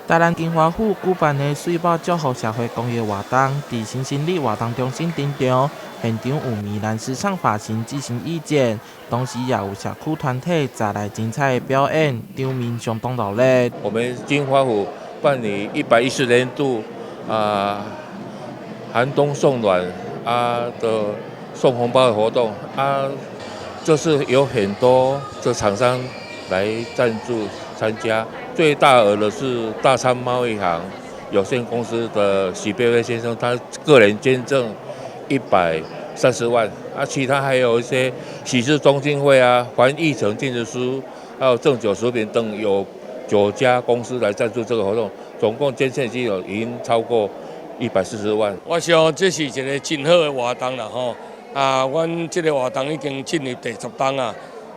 台南金華府舉辦的歲末祝福社會公益活動，佇新興里活動中心登場，現場有米蘭時尚髮型進行義剪，同時也有社區團體帶來精彩的表演，場面相當熱烈。我們金華府辦理110年度啊寒冬送暖啊的送紅包的活動啊，就是有很多這廠商來贊助參加。最大額的是大昌貿易行有限公司的許貝貝先生，他個人捐贈130萬，啊，其他還有一些喜事中心會啊、環義城建築師，還有正九食品等，有九家公司來贊助這個活動，總共捐獻金額已經超過140萬。我想這是一個真好的活動啦，吼！啊，阮這個活動已經進入第10冬啊，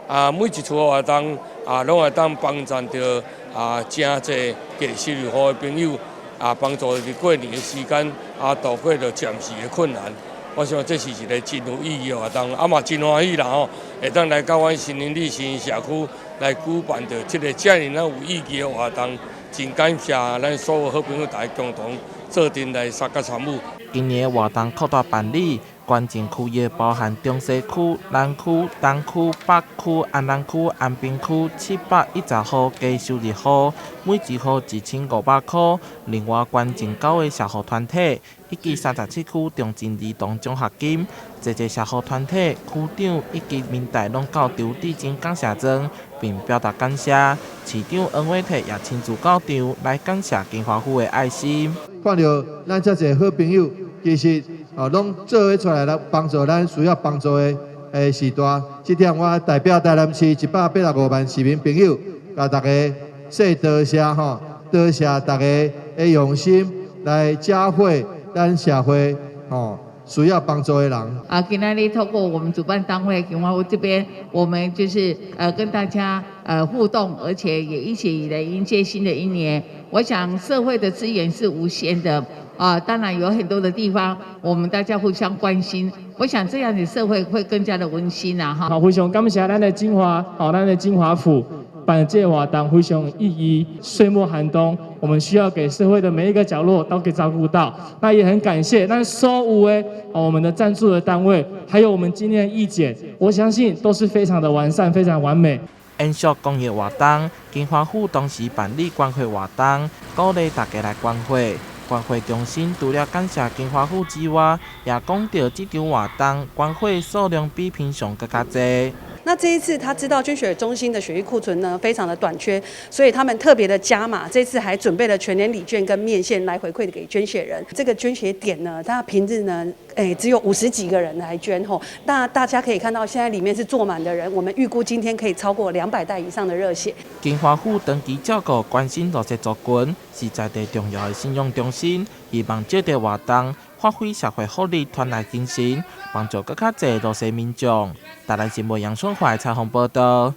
啊，每一次的活動啊，攏會當幫贊著啊，誠濟低收入戶的朋友啊，幫助佇過年的時間啊，度過著暫時的困難。我想這是一個真有意義的活動，啊嘛真歡喜啦吼，會當來到阮新興里新社區來舉辦著這個遮爾仔有意義的活動，真感謝咱所有好朋友大家共同做陣來參加參與。今年活動擴大辦理，捐贈區域包含中西區、南區、東區、北區、安南區、安平區710號低收入戶，每一戶1500塊。另外捐贈九个社福團體以及37區重症兒童獎學金，濟濟社福團體、區長以及民代攏到場致贈感謝狀，並表達感謝。市長黃偉哲也親自到場來感謝金華府的愛心。看著咱遮濟好朋友，其實哦，攏做伙出來來幫助咱需要幫助的的時代。這點我代表台南市185萬市民朋友，共大家說多謝吼，多謝大家的用心來嘉惠咱社會吼需要幫助的人。啊，今仔日透過我們主辦單位金華府這邊，我們就是跟大家互動，而且也一起來迎接新的一年。我想社會的資源是無限的啊，當然有很多的地方，我們大家互相關心。我想這樣的社會會更加的溫馨啊！哈。好，非常感謝咱的金華，好，咱的金華府辦這個活動非常有意義。歲末寒冬，我們需要給社會的每一個角落都可以照顧到。那也很感謝咱所有的我們的贊助的單位，還有我們今天的義剪，我相信都是非常的完善，非常完美。延續公益活動，金華府同時辦理捐血活動，鼓勵大家來捐血。捐血中心除了感謝金華府之外，也講著這場活動捐血數量比平常閣較濟。那這一次他知道捐血中心的血液庫存呢非常的短缺，所以他們特別的加碼，這次還準備了全聯禮券跟麵線來回饋給捐血人。這個捐血點呢，它平日呢，只有50幾個人來捐吼。那大家可以看到，現在裡面是坐滿的人，我們預估今天可以超過200袋以上的熱血。金華府長期照顧關心弱勢族群，是在地重要的信仰中心，希望藉著活動發揮社會福利團體精神，幫助閣較濟弱勢民眾。台南新聞楊春懷採訪報道。